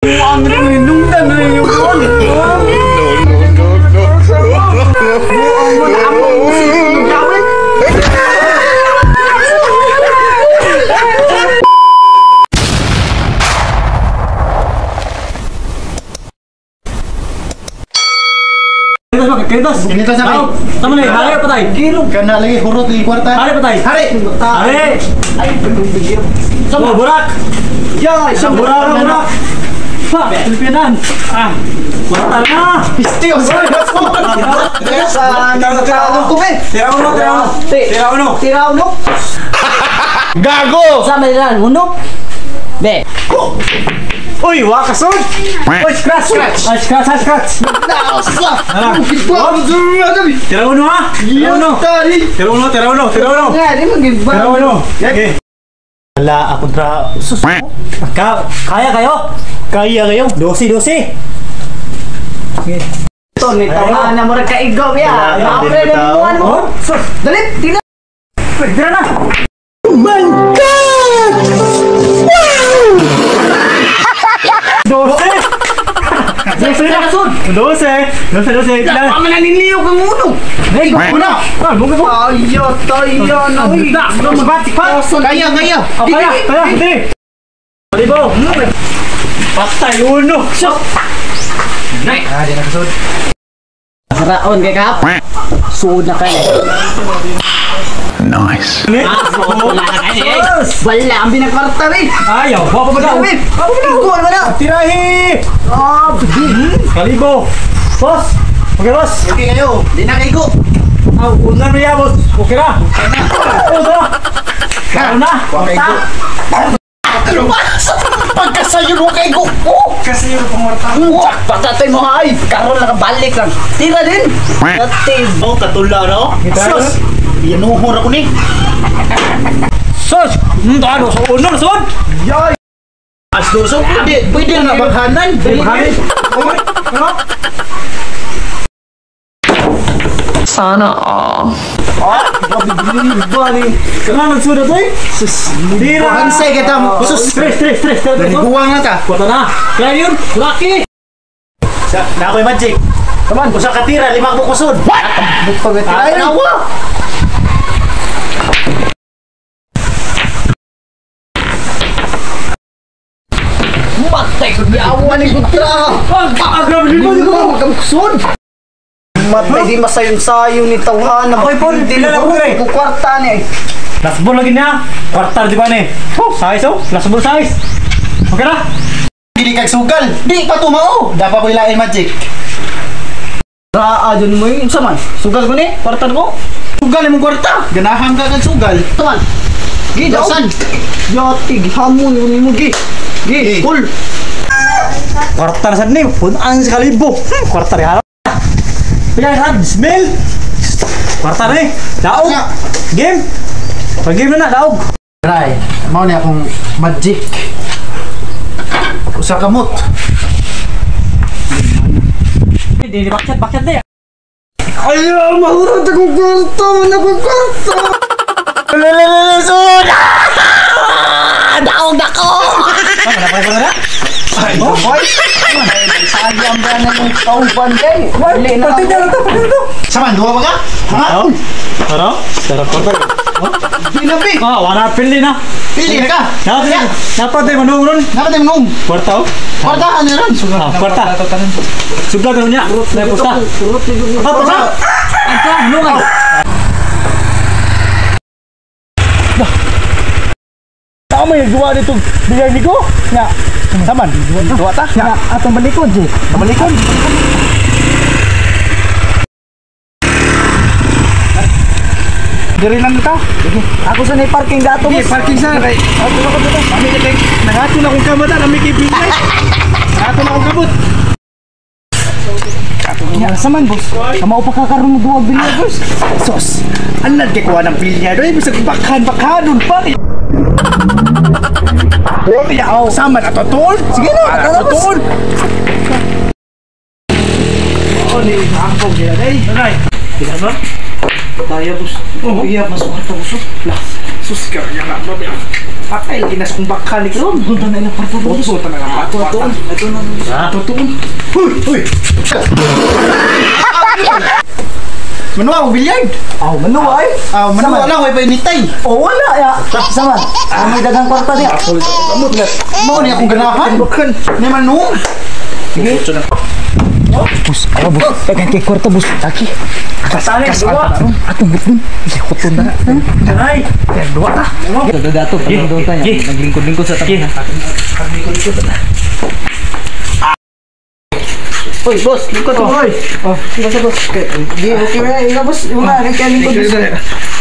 Ang rinungdan na yung one. No, no, no, no. Kinitos. Kinitos na kayo. Tama na, hari patay. Kana lagi hurot lagi kwarta. Hari patay. Hari. Hari. Ay, bigyan. Sama burak. Ya, Isang burak, burak. Pa, Pilipinan. Ah. Kwarta na. Pisti o sa Sa nagkakalong ko be. Tira uno, tira uno. Tira uno. Tira uno. Gago. Sa may uno. Be. Uy, wakasod! Uy, scratch! Scratch! Ay, scratch, ay, scratch! Nasa. Tira uno, ha? Tira uno! Tira uno, tira uno, tira uno! Tira uno! Okay. Wala akong tra... Sus. Kaya kayo? Kaya kayo. Dosi, dosi! Okay. Ito, ni tawahan na mo rin kaigaw ya. Wala, Maapre na tao. mo ano. Oh, sus! Dali, tira. Tira na! Oh my God! Wow! Dose! Dose na! Dose! Dose, dose! Tira na! Tama na niniliw kang uno. Hey, una! Ah, bunga po! Ayo, tayo na. Uy. Sipat, sipat! Kaya, kaya. Oh, kaya, kaya, hindi! Libo! Patay, uno! Sus! Ah, di na kasod. Raon kay kap. Suod na kayo. Nice. Wala na kayo. Wala ang binakwarta rin. Ayaw, wapa pa daw! Ikaw na. Tirahi! Ah, bigi. Kalibo! Boss! Okay, boss! Okay kayo. Di na kaigo. Ah, una na yan, boss! Okay na! Okay na! Ha? Una! Wa kaigo. Ano ba? Pagkasayon wa kaigo. Oh! Kasi yung pangwarta. Patatay mo ay. Karon lang balik lang. Tira din. Dati. Oh, katula no? Sus. Yanuhor ako ni. Sus! Ano? So, uno na, sud! Yay! As doso, pwede, pwede na bakhanan. Bakhanan. Ano? Sana all. Ba ni? Nga nagsuda to eh? Sus. Tira! Hansay kita. Sus. Stress, stress, stress! Stress! Guwang na ta. Kwarta na! Kaya yun! Lucky! Sa, na ako'y magic. Kaman, usa ka tira, lima ka kusod. What? Ay, nawa. Matay ko niawa ni kontra. Ah, grabe din mo! Magkamkusod. Matay di masayon-sayon ni tawhan. Ako'y Paul, Di kilala ko eh. Kwarta ni. Last ball lagi niya! Kwarta di ba ni? Oh, size oh! Last ball size! Okay na! Dili kag sugal. Di pa tumao. Dapat ko ilain magic. Raa dyan mo yun. Unsa man? Sugal ko ni? Kwarta ko? Sugal imong kwarta. Ganahan ka kag sugal. Ito man. Gi, daw. Dasan. Yati, gihamon yun mo, gi. Gi, Gi. full. Kwarta na sad ni! Punaan sa kalibo! Kwarta rin harap! Pila na smell! Kwarta na eh! Daog! Game! Pag-game na na, daog! Try. Mao ni akong magic. Usa ka mot. Hindi, hindi, bakyat, bakyat na eh! Ay, mahurot akong kwarta. Man akong kwarta. Lalalasod! Daog dako. Ah, wala pa na? Ay, boy. Sayang ba na yung kauban kay? Wala na. Pati na to, pati na to! Saman duha ba ka? Ha? Tara, tara, kwarta. Pinabi. Ah, wala pili na. Pili na ka. Dapat, dapat tayo manung ron. Dapat tayo manung. Kwarta oh. Kwarta ano ron? Ah, kwarta. Sugla daw niya. Na pusta. Ah, pusta. Anta, manung ay. Tama yung gawa dito bigay ni ko. Nya. Saman. Duwa ta. Nya. Atong balikod, Ji. Balikon. Diri lang ta. Ako sa parking dato, Sige, boss. parking sa kay. Ato na ko dito. Kami kay nangato na akong kamot, nami kay pilay. Nangato na akong kamot. Nya, saman, boss. Kamao pa ka karon mo duwag bilya, boss. Sos. Anad kay kuha ng pilya doy bisag bakhan bakhanon pa. Kaya saman ato tol. Sige na, ato ato na, boss. tol. Oh, ni angkong gila day. Aray. Kita ba? Tayo, boss. Oh. Iya, mas kwarta, boss. Sus ka nga na ba. Patay lagi na sa kong bakal ni Kron. Punta na ilang kwarta. Punta na lang kwarta. Ito na. Totoo. Huy! Huy! Manuwa mo bilyard? Aw, manuwa ay. Ah, manuwa lang way painitay. Oh, wala ya. Sama. Ang may daghang kwarta niya. Mao ni akong ganahan. Ni manung. Sige. Bus, awa bus. Daghang kay kwarta bus. Aki. Kasali, dua. Atong butun. Hutun na. Ay, Dua ta. Dato, doon tayo. Naglingkod-lingkod sa tabi. Uy, boss, lingkod mo. Oy. Oh, basta boss. Di, okay na, ikaw boss. Uma, kaya lingkod.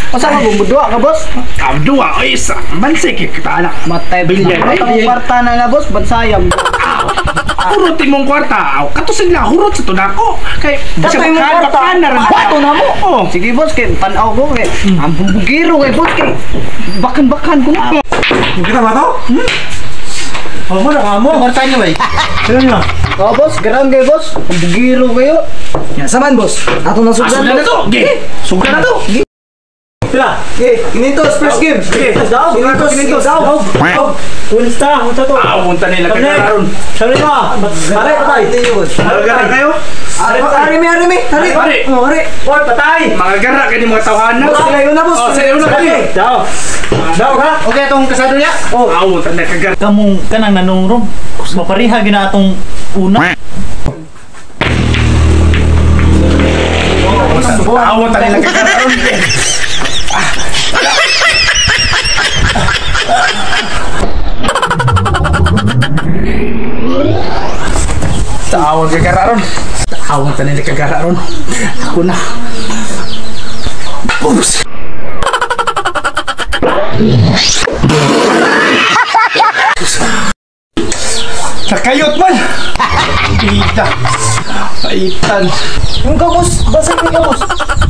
Asa ka bumudwa ka boss? Ah, dua oy sa bansay kay kita anak. Matay Bilyard. Matay kwarta na na boss, bansayam. Hurot imong kwarta. Aw, kato sila hurot sa tunako. Kay Kato imong kwarta. Kato na mo. Oh. Sige boss, kay tan-aw ko kay ang bubugiro kay boss kay bakan-bakan ko na. kita ba to? Oh, mo na kamo. Kwarta niyo ay. Sino niyo? Oh boss, garam kay boss. Ang bugiro kayo. Ya, saman boss. Ato na Sugdan na to. Ge. Sugdan na to. Sila. Okay, kinintos first game. Okay, daw. Kinintos, Kinintos. daw. Daw. Unsta, unta to. Ah, unta nila kagaron. Sabi niyo ah. Patay, patay. Mga gara kayo. Ari, ari, ari, ari. Ari. Oh, ari. Oy, patay. Mga gara kayo mga tawhana. Boss, sila yun na boss. Oh, sila yun na kayo. Daw. Daw ka. Okay, itong kasado niya. Oh, ah, unta na kagara. Kamong kanang nanungrom. Mapariha gina atong una. Ah, unta nila kagaron. Tawag kagara ron. Tawag ta nila kagara ron. Ako na. Oops. Nakayot man. Ita. Paitan. Yung ka boss, basag ni ka boss.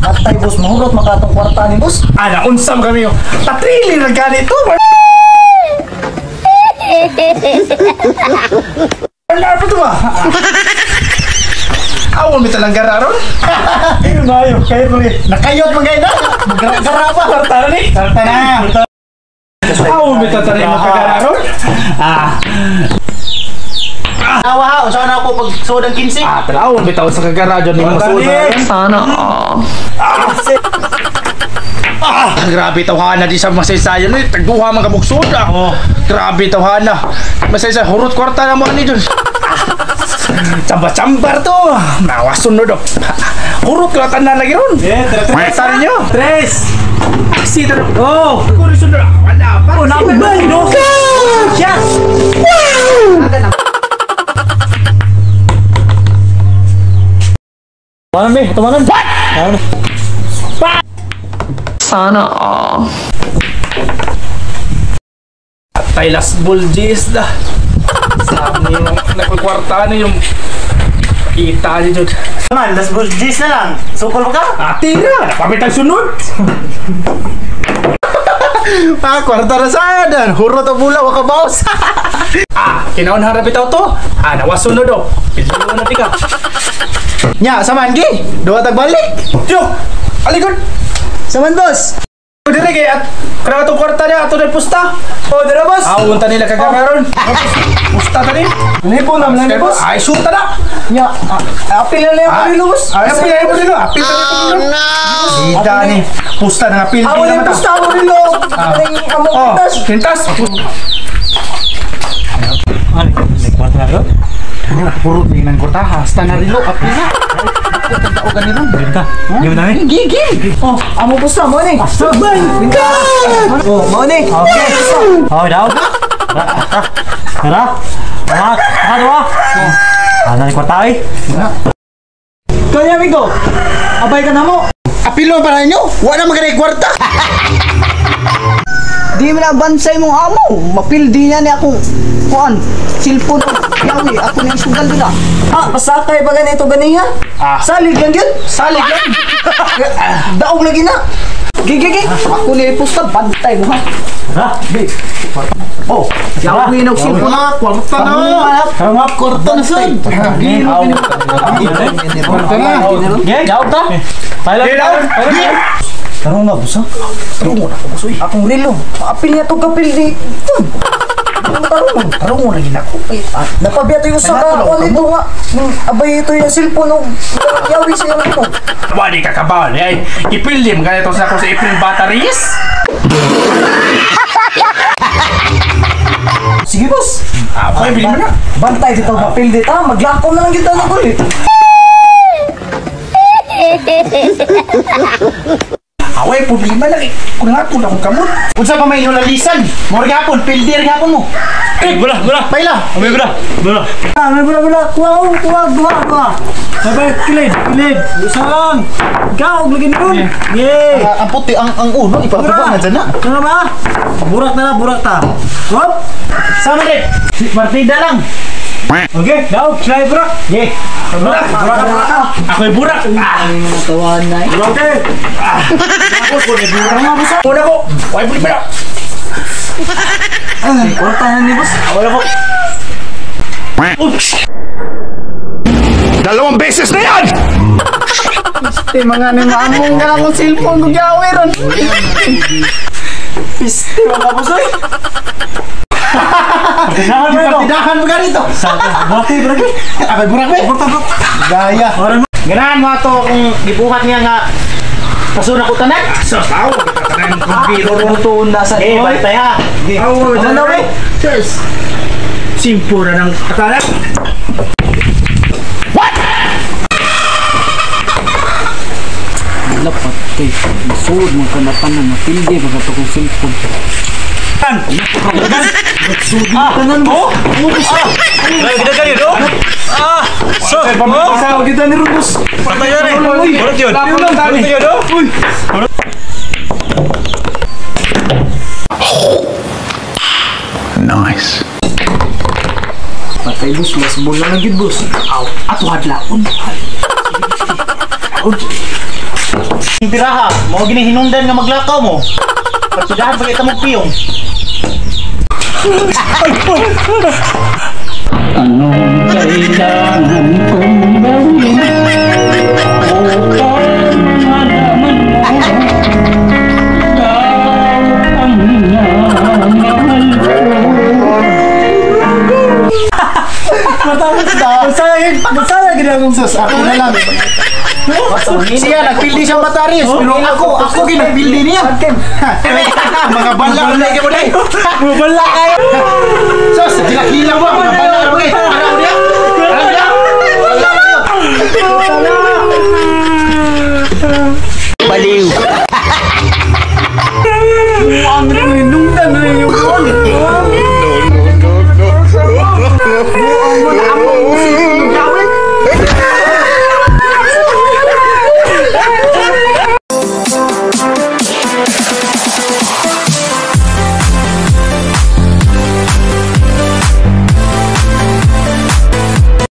Matay boss, mahurot makatong kwarta ni boss. Ana, unsam kami yo. Patrili na ganito. Ano pa to ba? Awon mi talang gara ron. Ayun na ayo. Kayo ko eh. Nakayot man gay na. Gara pa. Kwarta na ni. Kwarta na. Awon mi tatanay mo kagara ron. Ah. Awa ha, unsa na ako pag suod ang 15? Ah, talawon bitaw sa kagara dyan ni mga Kwarta suod. ni. Sana all. Ah, grabe tawhana di sa masaysayan eh. Tagduha man kabuk soda. Oh. Grabe tawhana. Masaysay hurot kwarta na mo ani dyan. Cambar-cambar to. Nawasun no do. Hurot ko tanan lagi ron. Eh, tres, tres. Kwarta ninyo. Tres. Aksi taro. Oh. Kuri sunod. Wala pa. Oh, napay ba? No. Yes. Tumanan, be. Tumanan. What? Sana all. Atay las buljis da. Sa yung nagkwarta ni yung kita ni jud. Man, das burgis na lang. Sukol pa ka? Ah, tira. Napamit ang sunod. Ah, kwarta na sadan. Hurot ang bula, waka bawas. Ah, kinaon harap itaw to. Ah, nawasunod do. Pilo na tika. Nya, saman gi. Duha tag balik. Yo, alikod. Saman boss. Dire kay at kana atong kwarta niya ato na pusta. Oh, dara boss. Ah, unta nila kagararon. Pusta ta ni. Nipon na lang boss. Ay, suta na. Nya, apil na lang yung kanilo boss. Ay, apil na yung apil na yung Ida ni. Pusta na apil. Amo na pusta amo nilo. Ang among Oh, kintas. kintas. Ano? Nagkwarta na ron? Puro ni nang kwarta hasta na rilo apil na. Tao ganito. Game ka. Game namin. Gigi. Oh, amo pusta mo ni. God. Oh, mo ni. Okay. Oh, daw. Tara. Tara. Tara, dua. Ano ni kwarta eh? Kanya amigo. Abay ka na mo. Apilo para inyo. Wa na magay kwarta. Di mo na bansay mong amo. Mapildi niya ni akong kuan. Silpon o yawi. Ako na isugal nila. Ah, pasakay pa ganito ganiha? Ah. Salig lang yun. Salig lang. Daog lagi na. Gigi, gigi. Ako ni ipusta, bantay mo ha. Tara. Oh, yawi na silpon. Wala kwarta na. Tara nga. Kwarta na sad. Kwarta na. Game. Daw ta. Pailan. Game, daw. Pailan. Tarong nga boss ha. Tarong na ko boss oy. Akong relo. Maapil niya to kapil di. Tarong. Tarong na ginako. Ay, Napabiya to yung saka ako nito nga. Nung abay ito yung cellphone og yawi sa iyong ito. Wali ka kabal ay. Ipildim ganito sa ako sa April batteries. Sige boss. Ah, okay, bili mo na. Bantay dito mapil dito. Maglakaw na lang kita na ko eh. Away, problema lang eh. Kung nga tulak akong kamot. Unsa pa may inulalisan? Mor gapon, pildir gapon mo. Eh, bula, bula. Paila. May bula, bula. Ah, may bula, bula. Kuha, oh, kuha, kuha, kuha. May bula, kilid, kilid. Usang. Ikaw, lagi nun. Yeah. Ang puti, ang uno, ipapaba na dyan na. Ano ba? Burak na na, burak ta. Hop. Sama rin. Partida lang. Okay, daw, sila burak. Yeah. Burak, burak, burak. Ako'y burak. Ah, Tawahan na eh. Burak, eh. Una ko. Why problema na? Kwarta na ni boss. Wala ko. Oops! 2 beses na yan! Piste, mga ni maamong ka lang akong cellphone kung yawi ron. Piste, mga boss oy. Partidahan mo ito. Partidahan mo ganito. Burak, eh, burak. eh. Ako'y burak be. Gaya. Ganahan mo ato kung gibuhat niya nga pasuna ko tanan. Sa tao, tanan kung biro ron. Tuon na sa Eh, bantay ha. Ano na eh? Cheers. Simpura ng katanan. Wala patay. Masuod mo ka na tanan. Mapildi ba ka to kong cellphone. Ah, oh, ah. Ay, kita kali do. Ah, so, oh. Sa kita ni Rubus. Patay na rin. Burak yun. Burak yun, do. Nice. Patay boss. Mas bola na gid boss. Aw, ato hadlaon. Piraha, mao gini hinungdan nga maglakaw mo. Partidahan pa kita mong piyong. Anong kailangan kong gawin upang malaman mo ikaw ang minamahal ko? Masaya gid akong Sus, ako na lang. Siya, nagpildi siyang bataris. Pero ako ginagpildi niya. Mga bala, wala ka mo dahil. Bala kayo. Sus, gilakila mo, mga bala mo.